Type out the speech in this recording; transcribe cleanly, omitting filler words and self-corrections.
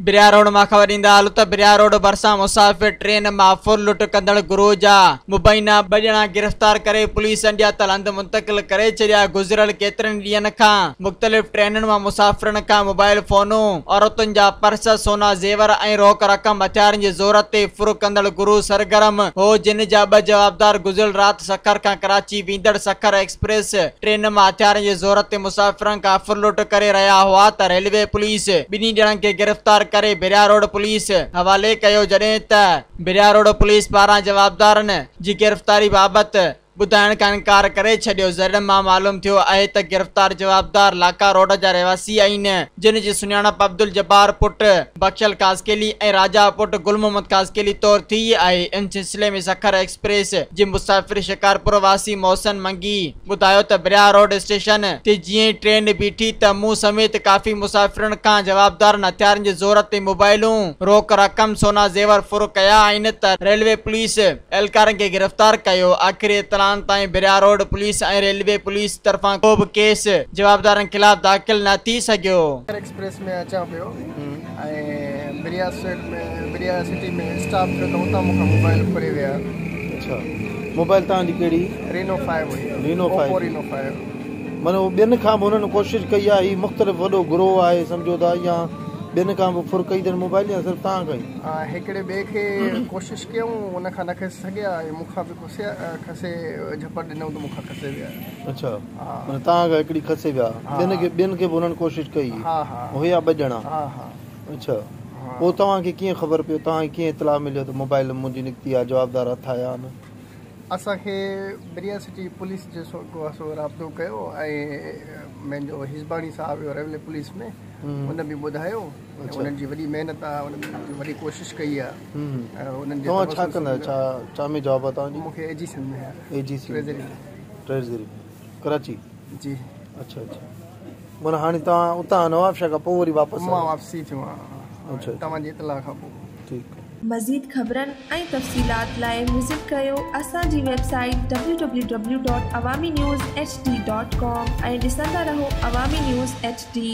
بريا road مان خبر ڏيندا هلون ته بريا روڊ ڀرسان مسافر ٽرين مان ڦر لٽ ڪندڙ گروهه جا مبينا ٻه ڄڻا گرفتار ڪري پوليس اڻڄاتل هنڌ منتقل ڪري ڇڏيا. گذريل ڪيترن ڏينهن کان مختلف ٽرينن مان مسافرن کان موبائل فونون، عورتن جا پرس، سونا زيور ۽ روڪ رقم هٿيارن جي زور تي ڦر ڪندڙ گروهه سرگرم هو جن جا ٻه جوابدار گذريل رات سکر کان ڪراچي ويندڙ سکر ايڪسپريس ٽرين مان هٿيارن جي زور تي مسافرن کان ڦرلٽ ڪري رهيا هئا ته ريلوي پوليس ٻنهي ڄڻن کي گرفتار ڪري ڀريا روڊ پوليس حوالي ڪيو جڏهن ته ڀريا روڊ پوليس پاران جوابدارن جي گرفتاري بابت ٻڌائڻ کان انڪار ڪري ڇڏيو. ذريعن مان معلوم ٿيو آهي ته گرفتار جوابدار لاکا روڊ جا رهواسي آهن جن جي سڃاڻپ عبدالجبار پٽ بخشل خاصخيلي ۽ راجا پٽ گل محمد خاصخيلي طور ٿي آهي. ان سلسلي ۾ سکر ايڪسپريس جي مسافر شڪارپور واسي محسن منگي ٻڌايو ته بريا روڊ اسٽيشن تي جيئن ئي ٽرين بيٺي ته مون سميت ڪافي مسافرن کان جوابدارن هٿيارن جي زور تي موبائلون، روڪ رقم، سونا زيور ڦر ڪيا آهن ته ريلوي پوليس اهلڪارن کي گرفتار ڪيو. آخري اطلاعن تائين بريا روڊ پوليس ۽ ريلوي پوليس طرفان ڪو به ڪيس جوابدارن خلاف داخل نه ٿي سگهيو. سکر ايڪسپريس ۾ اچان پيو ۽ بريا سٽي ۾ بريا سٽي ۾ اسٽاپ ٿيو ته اتان مون کان موبائل ڦري ويا. اڇا موبائل توهان جي ڪهڙي؟ رينو 5 هئي. رينو 5. Oppo Renault 5. معنيٰ هو ٻين کان به هنن ڪوشش ڪئي آهي هي مختلف وڏو گروهه آهي سمجهو ٿا يا ٻين کان به ڦر ڪئي اٿن موبائل يا صرف توهان کان ئي؟ هڪڙي ٻئي کي ڪوشش ڪيائون ان کان نه کسي سگهيا ۽ مون کان به کسيا کسي جهپٽ ڏنائون ته مون کان کسي ويا. اڇا معنيٰ توهان کان هڪڙي کسي ويا ٻين کي ٻين کي به هنن ڪوشش ڪئي هيا ٻه ڄڻا اڇا پوء توهان کي ڪيئن خبر پيو توهان کي ڪيئن اطلاع مليو ته موبائل منهنجي نڪتي آهي جوابدار هٿ آيا آهن. اسان کي بريا سٽي پوليس جي سو سو رابطو ڪيو ۽ منهنجو هيسباڻي صاحب هيو ريلوي پوليس ۾ ان به ٻڌايو انهن جي وڏي محنت آهي انهن وڏي ڪوشش ڪئي آهي انهن جي توهان ڇا ڪندا آهيو ڇا ڇا ۾ جاب آهي توهان جي؟ مون کي اي جي سنڌ ۾ آهي. اي جي سي ٽريزري ٽريزري ڪراچي جي اڇا اڇا معنيٰ هاڻي توهان اتان نوابشاهه کان پوء وري واپس مان واپسي ٿيو آهيان اڇا توهان جي اطلاع کان پوء. ٺيڪ. مزيد خبرن ۽ تفصيلات لاء وزٽ ڪريو اسان جي web site www.awaminews.hd.com ۽ ڏسندا رهو عوامي نيوز ايڇ ڊي.